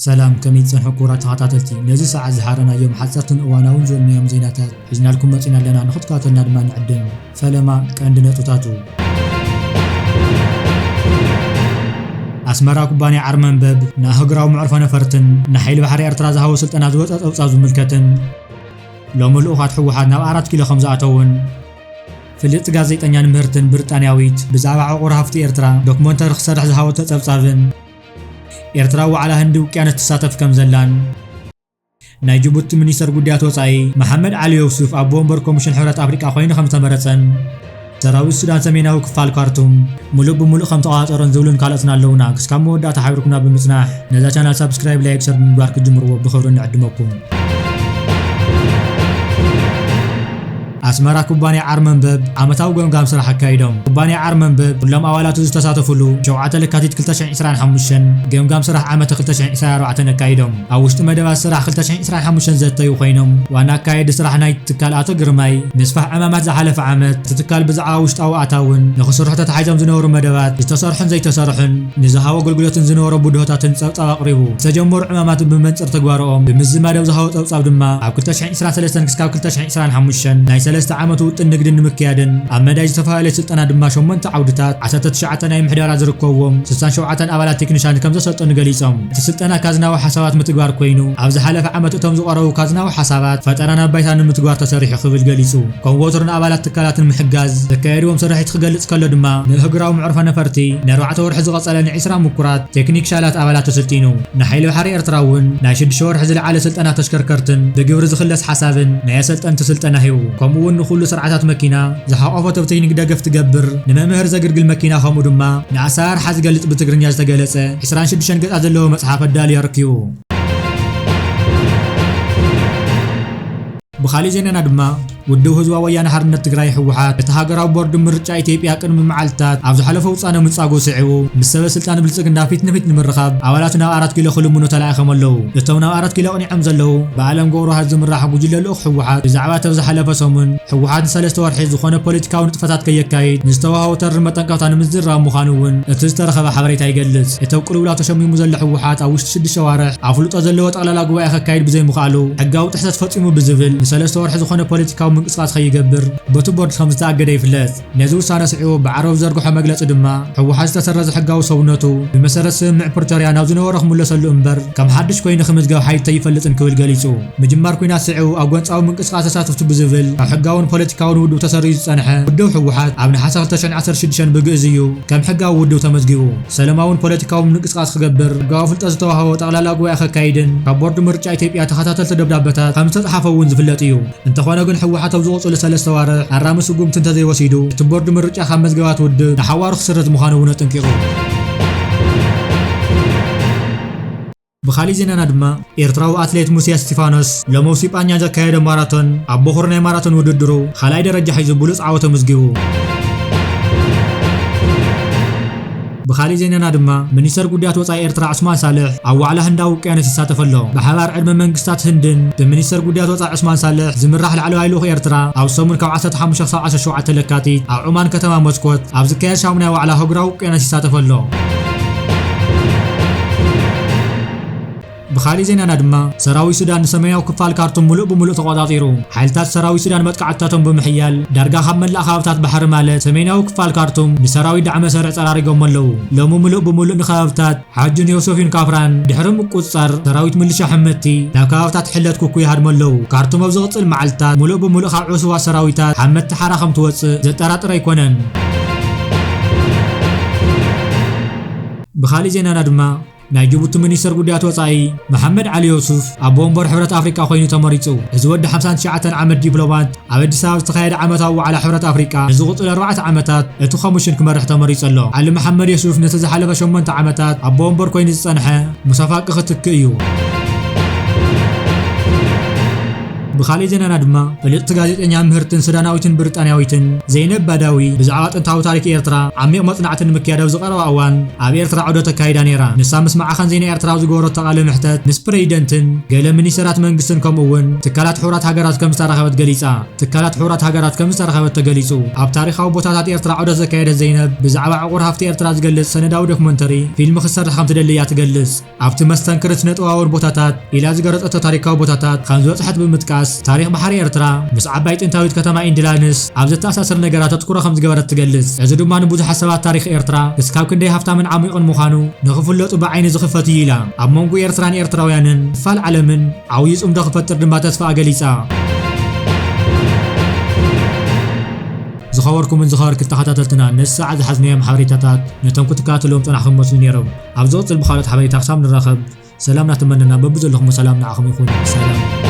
ሰላም፣ ከመይ ትጸንሑ ክቡራት ተኸታተልቲ? ነዚ ሰዓት ዝሓረናዮም ሓጸርትን እዋናውን ዝበልናዮም ዜናታት ሒዝናልኩም መጺና ኣለና። ንኽትከታተልና ድማ ንዕድም። ፈለማ ቀንዲ ነጥብታቱ። ኣስመራ ኩባንያ ዓርመንበብ ንኣህጉራዊ መዕርፎ ነፈርትን ንሓይሊ ባሕሪ ኤርትራ ዝሃቦ ስልጠና ዝወጸ ጸብጻብ ዝምልከትን ሎሚ ልኡኻት ህወሓት ናብ ኣራት ኪሎ ከም ዝኣተውን ፍልጥቲ ጋዜጠኛን ምህርትን ብሪጣንያዊት ብዛዕባ ዕቑር ሃፍቲ ኤርትራ ዶክመንተሪ ክሰርሕ ዝሃበቶ ጸብጻብን ኤርትራ ዋዕላ ህንዲ ውቅያኖስ ትሳተፍ ከም ዘላን ናይ ጅቡቲ ሚኒስተር ጉዳያት ወጻኢ መሓመድ ዓሊ ዮሱፍ ኣቦ ወንበር ኮሚሽን ሕብረት ኣፍሪቃ ኮይኑ ከም ዝተመረጸን ሰራዊት ሱዳን ሰሜናዊ ክፋል ካርቱም ሙሉእ ብሙሉእ ከም ተቆጻጸሮን ዝብሉን ካልኦትን ኣለውና። ክስካብ መወዳእታ ሓቢርኩምና ብምጽናሕ ነዛ ቻናል ሳብስክራይብ፣ ላይክ፣ ሸር ብምግባር ክትጅምርዎ ብኽብሪ ንዕድመኩም። ኣስመራ ኩባንያ ዓርመንበብ ዓመታዊ ገምጋም ስራሕ ኣካይዶም። ኩባንያ ዓርመንበብ ኩሎም ኣባላቱ ዝተሳተፉሉ ሸውዓተ ለካቲት ክልተ ሽሕን ዕስራን ሓሙሽተን ገምጋም ስራሕ ዓመተ ክልተ ሽሕን ዕስራን ኣርባዕተን ኣካይዶም። ኣብ ውሽጢ መደባት ስራሕ ክልተ ሽሕን ዕስራን ሓሙሽተን ዘተዩ ኮይኖም ዋና ኣካየዲ ስራሕ ናይ ትካል ኣቶ ግርማይ ምስፋሕ ዕማማት ዝሓለፈ ዓመት እቲ ትካል ብዛዕባ ውሽጣዊ ኣታውን ንኽስርሑ ተታሒዞም ዝነበሩ መደባት ዝተሰርሑን ዘይተሰርሑን ንዝሃቦ ኣገልግሎትን ዝነበሮ ብድሆታትን ጸብጻብ ኣቕሪቡ። ዝተጀመሩ ዕማማትን ብመንጽር ተግባርኦም ብምዝማድ ኣብ ዝሃቦ ጸብጻብ ድማ ኣብ ክልተ ሽሕን ዕስራን ሰለስተን ክስካብ ክልተ ሽሕን ዕስራን ሓሙሽተን ናይ ሰለስተ ዓመት ውጥን ንግዲ ንምክያድን ኣብ መዳይ ዝተፈላለየ ስልጠና ድማ ሸሞንተ ዓውድታት ዓሰርተ ትሽዓተ ናይ ምሕደራ ዝርከብዎም ስሳን ሸውዓተን ኣባላት ቴክኒሻን ከም ዘሰልጠኑ ገሊጾም። እቲ ስልጠና ካዝናዊ ሓሳባት ምትግባር ኮይኑ ኣብ ዝሓለፈ ዓመት እቶም ዝቐረቡ ካዝናዊ ሓሳባት ፈጠራ ናብ ባይታ ንምትግባር ተሰሪሑ ክብል ገሊጹ። ከም ወትሩ ንኣባላት ትካላትን ምሕጋዝ ዘካየድዎም ስራሒት ክገልጽ ከሎ ድማ ንእህግራዊ መዕርፎ ነፈርቲ ንኣርባዕተ ወርሒ ዝቐጸለ ንዒስራ ምኩራት ቴክኒሻላት ኣባላት ተሰልጢኑ። ንሓይሊ ባሕሪ ኤርትራ እውን ናይ ሽዱሽተ ወርሒ ዝለዓለ ስልጠና ተሽከርከርትን ብግብሪ ዝኽለስ ሓሳብን ናይ ኣሰልጠንቲ ስልጠና ሂቡ። ከምኡ እውን ንኹሉ ስርዓታት መኪና ዝሓቆፈ ተብ ቴክኒክ ደገፍ ትገብር ንመምህር ዘግልግል መኪና ከምኡ ድማ ንኣሰራርሓ ዝገልጽ ብትግርኛ ዝተገለጸ ዕስራን ሽዱሽተን ገጻት ዘለዎ መጽሓፍ ኣዳልዩ ኣረኪቡ። ብኻሊእ ዜናና ድማ ውድብ ህዝባዊ ወያነ ሓርነት ትግራይ ህወሓት እቲ ሃገራዊ ቦርድ ምርጫ ኢትዮጵያ ቅድሚ መዓልትታት ኣብ ዝሓለፈ ውሳነ ምንጻጉ ስዒቡ ምስ ሰበ ስልጣን ብልጽግና ፊት ንፊት ንምርኻብ ኣባላቱ ናብ ኣራት ኪሎ ክልምኑ ተላኢኾም ኣለዉ። እቶም ናብ ኣራት ኪሎ ኣቕኒዖም ዘለዉ ብኣለም ገብረዋህድ ዝምራሕ ጉጅለ ልኡኽ ህወሓት ብዛዕባ እቲ ኣብ ዝሓለፈ ሰሙን ህወሓት ንሰለስተ ወርሒ ዝኾነ ፖለቲካዊ ንጥፈታት ከየካይድ ንዝተዋህቦ ተሪር መጠንቀቕታ ንምዝራብ ምዃኑ እውን እቲ ዝተረኸበ ሓበሬታ ይገልጽ። እቲ ኣብ ቅልውላው ተሸሚሙ ዘሎ ህወሓት ኣብ ውሽጢ ሽዱሽተ ኣዋርሕ ኣፍልጦ ዘለዎ ጠቕላላ ጉባኤ ከካይድ ብዘይምኽኣሉ ሕጋዊ ጥሕሰት ፈጺሙ ብዝብል ንሰለስተ ወርሒ ዝኾነ ፖለቲካዊ ምንቅስቓስ ከይገብር በቲ ቦርድ ከም ዝተኣገደ ይፍለጥ። ነዚ ውሳነ ስዒቡ ብዓርቢ ኣብ ዘርግሖ መግለጺ ድማ ህወሓት ዝተሰረዘ ሕጋዊ ሰውነቱ ብመሰረት ስምምዕ ፕሪቶርያ ናብ ዝነበሮ ክምለሰሉ እምበር ከም ሓድሽ ኮይኑ ክምዝገብ ሓይልቲ ኣይፈልጥን ክብል ገሊጹ። ምጅማር ኲናት ስዒቡ ኣብ ጎንጻዊ ምንቅስቓስ ተሳተፍቲ ብዝብል ካብ ሕጋውን ፖለቲካውን ውድብ ተሰሪዙ ዝጸንሐ ውድብ ህወሓት ኣብ ነሓሰ ክልተ ሽሕን ዓሰርተ ሽዱሽተን ብግእዝ እዩ ከም ሕጋዊ ውድብ ተመዝጊቡ። ሰላማውን ፖለቲካዊ ምንቅስቓስ ክገብር ሕጋዊ ፍልጠት ዝተዋህቦ ጠቕላላ ጉባኤ ከካይድን ካብ ቦርድ ምርጫ ኢትዮጵያ ተኸታተልቲ ደብዳበታት ከም ዝተጽሓፈ እውን ዝፍለጥ እዩ። እንተኾነ ግን ህወሓት ኣብ ዝቕጽሉ ሰለስተ ኣዋርሕ ኣራሚ ስጉምቲ እንተዘይወሲዱ እቲ ቦርድ ምርጫ ካብ መዝገባት ውድብ ንሓዋሩ ክስረዝ ምዃኑ እውን ኣጠንቂቑ። ብኻሊእ ዜናና ድማ ኤርትራዊ ኣትሌት ሙሴ እስቲፋኖስ ሎሚ ኣብ ስጳኛ ዘካየዶ ማራቶን ኣብ በኹሪ ናይ ማራቶን ውድድሩ ካልኣይ ደረጃ ሒዙ ብሉጽ ዓወት ኣመዝጊቡ። ብኻሊእ ዜናና ድማ ሚኒስተር ጉዳያት ወጻኢ ኤርትራ ዑስማን ሳልሕ ኣብ ዋዕላ ህንዳዊ ውቅያኖስ ይሳተፍ ኣሎ። ብሓባር ዕድመ መንግስታት ህንድን ብሚኒስተር ጉዳያት ወጻኢ ዑስማን ሳልሕ ዝምራሕ ላዕለዋይ ልኡኽ ኤርትራ ኣብ ሰሙን ካብ ዓሰርተ ሓሙሽተ ክሳብ ዓሰርተ ሸውዓተ ለካቲት ኣብ ዑማን ከተማ መስኮት ኣብ ዝካየድ ሻሙናይ ዋዕላ ኣህጉራዊ ውቅያኖስ ይሳተፍ ኣሎ። ብኻሊእ ዜናና ድማ ሰራዊት ሱዳን ንሰሜናዊ ክፋል ካርቱም ሙሉእ ብሙሉእ ተቖጻጺሩ። ሓይልታት ሰራዊት ሱዳን መጥቃዕትታቶም ብምሕያል ዳርጋ ካብ መላእ ከባብታት ባሕሪ ማለት ሰሜናዊ ክፋል ካርቱም ንሰራዊት ዳዕመ ሰርዕ ጸራሪጎም ኣለዉ። ሎሚ ሙሉእ ብሙሉእ ንከባብታት ሓጁን ዮሶፊን ካፍራን ድሕሪ ምቁጽጻር ሰራዊት ምልሻ ሕመቲ ናብ ከባብታት ሕለት ኩኩ ይሃድሙ ኣለዉ። ካርቱም ኣብ ዝቕጽል መዓልትታት ሙሉእ ብሙሉእ ካብ ዕሱባት ሰራዊታት ሓመቲ ሓራ ከም ትወጽእ ዘጠራጥር ኣይኮነን። ብኻሊእ ዜናና ድማ ናይ ጅቡቲ ሚኒስተር ጉዳያት ወጻኢ መሓመድ ዓሊ ዮሱፍ ኣቦ ወንበር ሕብረት ኣፍሪቃ ኮይኑ ተመሪጹ። እዚ ወዲ ሓምሳን ትሽዓተን ዓመት ዲፕሎማት ኣብ ኣዲስ ኣበባ ዝተኻየደ ዓመታዊ ዋዕላ ሕብረት ኣፍሪቃ ንዝቕጽሉ ኣርባዕተ ዓመታት እቲ ኮሚሽን ክመርሕ ተመሪጹ ኣሎ። ዓሊ መሓመድ ዮሱፍ ነቲ ዝሓለፈ ሸሞንተ ዓመታት ኣቦ ወንበር ኮይኑ ዝጸንሐ ሙሳ ፋቂ ክትክእ እዩ። ብኻልእ ዜናና ድማ፣ ፍልጥቲ ጋዜጠኛ፣ ምህርትን ሱዳናዊትን ብሪጣንያዊትን ዘይነብ ባዳዊ ብዛዕባ ጥንታዊ ታሪኽ ኤርትራ ዓሚቕ መጽናዕቲ ንምክያድ ኣብ ዝቐረባ እዋን፣ ኣብ ኤርትራ ዑደት ኣካይዳ ነይራ። ንሳ ምስ መዓኸን ዜና ኤርትራ ኣብ ዝገበረቶ ቃለ መሕተት፣ ምስ ፕሬዚደንትን ገለ ሚኒስተራት መንግስትን፣ ከምኡ እውን ትካላት ሕቡራት ሃገራት ከም ዝተራኸበት ገሊጻ። ትካላት ሕቡራት ሃገራት ከም ዝተራኸበት ተገሊጹ። ኣብ ታሪኻዊ ቦታታት ኤርትራ ዑደት ዘካየደት ዘይነብ፣ ብዛዕባ ዕቑር ሃፍቲ ኤርትራ ዝገልጽ ሰነዳዊ ዶክመንተሪ ፊልም ክትሰርሕ ከም ትደሊ እያ ትገልጽ። ኣብቲ መስተንክርን ስነ-ጥበባውን ቦታታት ኢላ ዝገለጸቶ ታሪኻዊ ቦታታት ከም ዝበጽሐት ብምጥቃስ፣ ታሪኽ ባሕሪ ኤርትራ ምስ ዓባይ ጥንታዊት ከተማ ኢንድላንስ ኣብ ዘተኣሳስር ነገራት ኣትኩሮ ከም ዝገበረት ትገልጽ። እዚ ድማ ንብዙሓት ሰባት ታሪኽ ኤርትራ ክስካብ ክንደይ ሃፍታምን ዓሚቑን ምዃኑ ንኽፍለጡ ብዓይኒ ዝኽፈት እዩ ኢላ። ኣብ መንጎ ኤርትራን ኤርትራውያንን ክፋል ዓለምን ዓብዪ ጽምዶ ክፈጥር ድማ ተስፋኣ ገሊጻ። ዝኸበርኩምን ዝኸበርክን ተኸታተልትና፣ ነዚ ሰዓት ዝሓዝናዮም ሓበሬታታት ነቶም ክትከታተልዎም ጸናሕኩም መስሉ ነይሮም። ኣብ ዝቕጽል ብኻልኦት ሓበሬታ ክሳብ ንራኸብ፣ ሰላም እናተመነና፣ በብዘለኹም ሰላም ንዓኹም ይኹን። ሰላም።